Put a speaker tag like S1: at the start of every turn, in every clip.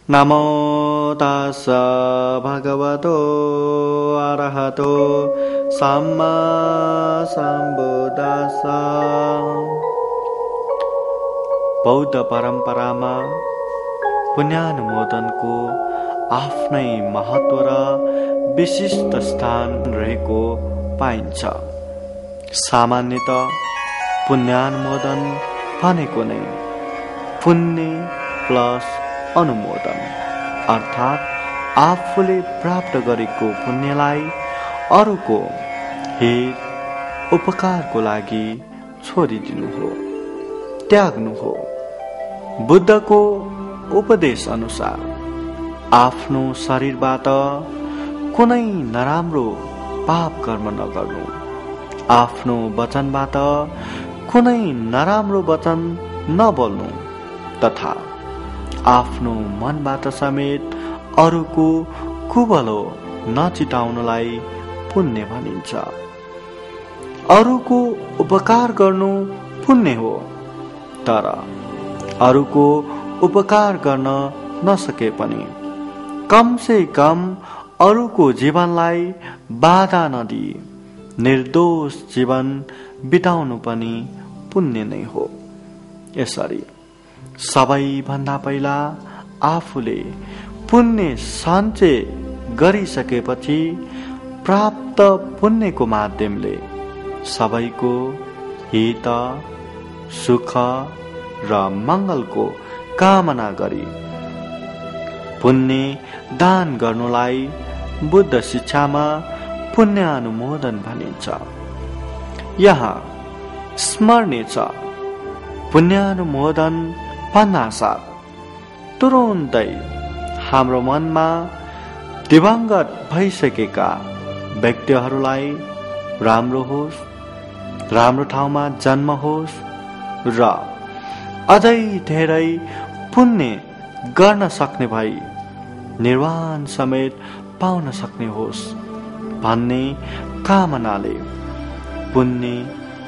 S1: नमो तस्स भगवतो अरहतो सम्मा सम्बुद्दस्स। बौद्ध परम्परामा पुण्यानुमोदनको आफ्नै महत्त्व र विशिष्ट स्थान रहेको पाइन्छ। सामान्यतः पुण्यानुमोदन भनेको नै पुण्य प्लस अनुमोदन, अर्थात् आफूले प्राप्त गरेको पुण्यलाई अरूको हित उपकारको लागि छोडिदिनु हो, त्याग्नु हो। बुद्धको उपदेश अनुसार आफ्नो शरीरबाट कुनै नराम्रो पाप कर्म नगर्नु, आफ्नो वचनबाट कुनै नराम्रो वचन नबोल्नु तथा आफ्नो मनबाट समेत अरूको कुभलो नचिताउनुलाई पुण्य भनिन्छ। अरूको उपकार गर्नु पुण्य हो, तर अरूको उपकार गर्न नसके पनि कम से कम अरूको जीवनलाई बाधा नदिई निर्दोष जीवन बिताउनु पनि पुण्य नै हो। यसरी सबैभन्दा पहिला आफूले पुण्य सञ्चय गरिसकेपछि प्राप्त पुण्यको माध्यमले सबैको हित, सुख र मङ्गलको कामना गरी पुण्य दान गर्नुलाई बुद्ध शिक्षामा पुण्यानुमोदन भनिन्छ। यहाँ स्मरणीय छ, पुण्यानुमोदन भन्नासाथ तुरुन्तै हाम्रो मनमा दिवंगत भइसकेका व्यक्तिहरूलाई राम्रो होस्, राम्रो ठाउँमा जन्म होस् र अझै धेरै पुण्य गर्न सक्ने भई निर्वाण समेत पाउन सक्ने होस् भन्ने कामनाले पुण्य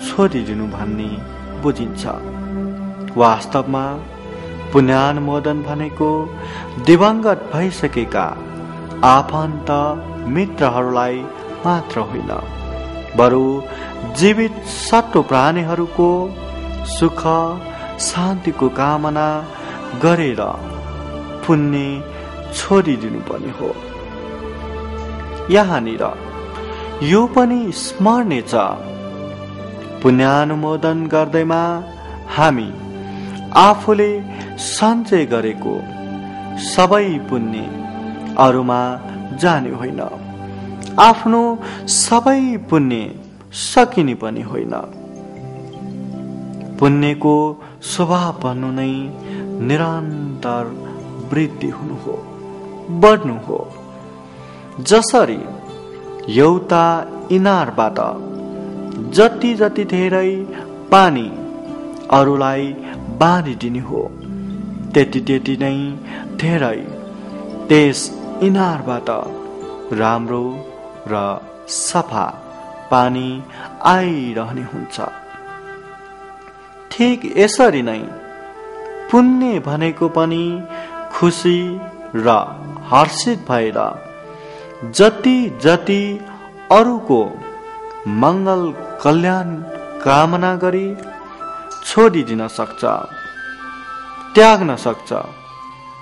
S1: छोडिदिनु भन्ने बुझिन्छ। वास्तवमा पुण्यानुमोदन भनेको दिवंगत भइसकेका आफन्त मित्रहरूलाई मात्र होइन, बरु जीवित सट्टो प्राणीहरूको सुख शान्तिको कामना गरेर पुण्य छोडिदिनु पनि हो। यहाँनिर यो पनि स्मरणीय छ, पुण्यानुमोदन गर्दैमा हामी आफूले सञ्चय गरेको सबै पुण्य अरूमा जाने होइन, आफ्नो सबै पुण्य सकिने पनि होइन। पुण्यको स्वभाव भन्नु नै निरन्तर वृद्धि हुनु हो, बढ्नु हो। जसरी एउटा इनारबाट जति जति धेरै पानी अरूलाई बाँडिदिने हो, त्यति त्यति नै धेरै त्यस इनारबाट राम्रो र सफा पानी आइरहने हुन्छ। ठीक यसरी नै पुण्य भनेको पनि खुसी र हर्षित भएर जति जति अरूको मङ्गल कल्याण कामना गरी छोडिदिन सक्छ, त्याग्न सक्छ,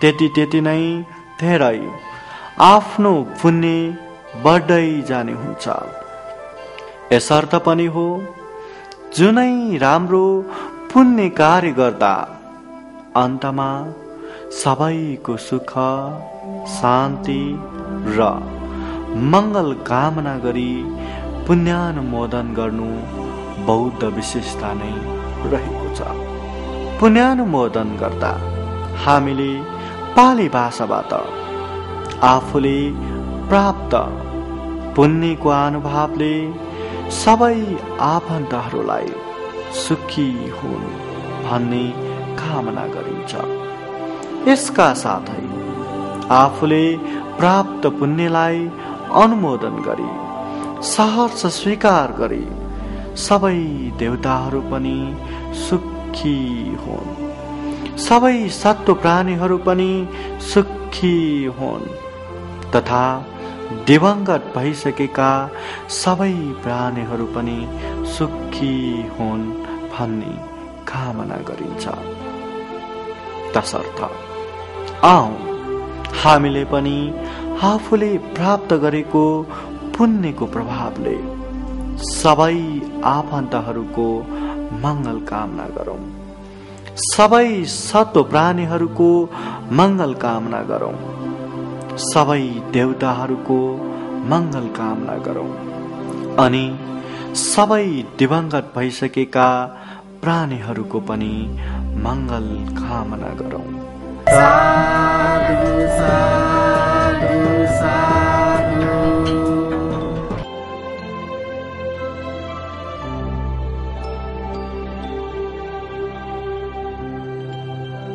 S1: त्यति त्यति नै धेरै आफ्नो पुण्य बढ्दै जाने हुन्छ। यसर्थ पनि हो, जुनै राम्रो पुण्य कार्य गर्दा अन्तमा सबैको सुख शान्ति र मङ्गल कामना गरी पुण्यानुमोदन गर्नु बौद्ध विशेषता नै रहेको छ। पुण्यानुमोदन गर्दा हामीले पाली भाषाबाट आफूले प्राप्त पुण्यको अनुभवले सबै आफन्तहरूलाई सुखी हुन् भन्ने कामना गरिन्छ। यसका साथै आफूले प्राप्त पुण्यलाई अनुमोदन गरी सहर्ष स्वीकार गरी सबै देवताहरू पनि सुखी हुन्, सबै सत्व प्राणीहरू पनि सुखी सुखी हुन् तथा दिवंगत भइसकेका सबै प्राणीहरू पनि सुखी हुन् भन्ने कामना गरिन्छ। तसर्थ आऊ हामीले पनि आफूले प्राप्त गरेको पुण्यको प्रभावले सबै आफन्तहरूको मङ्गल कामना गरौं, सबै सत्व प्राणीहरूको मङ्गल कामना गरौं, सबै देवताहरूको मङ्गल कामना गरौं अनि सबै दिवंगत भइसकेका प्राणीहरूको पनि मङ्गल कामना गरौं। साधु साधु साधु।